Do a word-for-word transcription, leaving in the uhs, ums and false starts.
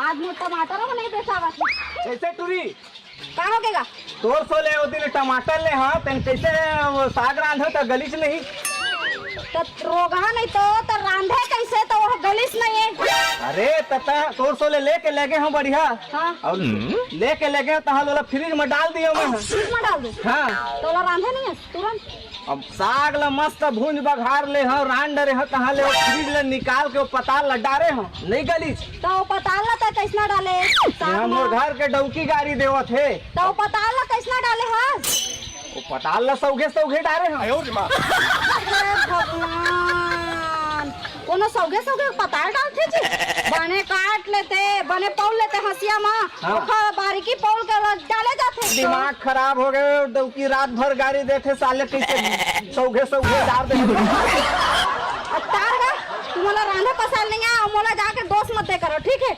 आज मोर टमाटर ह नहीं बेचावत हे। कैसे टूरी? का हो गेगा? तोर सो ले ओ दिन टमाटर ले, हाँ, तेन कैसे वो साग रांधो त गलिस नहीं? त रोगहा नहीं तो, त रांधे कैसे त वो गलिस नहीं हे? अरे तता तोर सो ले लेके लेगे हँव बढ़िया। हाँ। अउ लेके लेगे तहाँ ओला फ्रिज में डाल दियो मैं। फ्रिज में डाल दे। हाँ। त ओला रांधे नहीं हे तुरंत? अब साग ला मस्त भूंज बघार ले हँव, रांध डरे हँव, तहाँ ले वो फ्रिज ले निकाल के वो पताल ला डारे हँव, नहीं गलिस। त वो पताल ला त कैसना डाले? साग यहाँ मोर में। घर के डौकी गारी देवत हे। त वो पताल ला कैसना डाले हस? वो पताल ला सौघे सौघे डारे हँव। हे भगवान, कोनो सौघे सौघे पताल डालथे जी? बने काट लेते, बने पौल लेते हँसिया मा। हाँ। ओखर बारीकी पौल के डाले जाथे। दिमाग खराब हो गए, डौकी रात भर गारी देथे साले, कैसे सौघे सौघे डार दे। अतार गा, तुमला रांधे पसाल नहीं आय, मोला जाके दोष मत दे करो, ठीक है?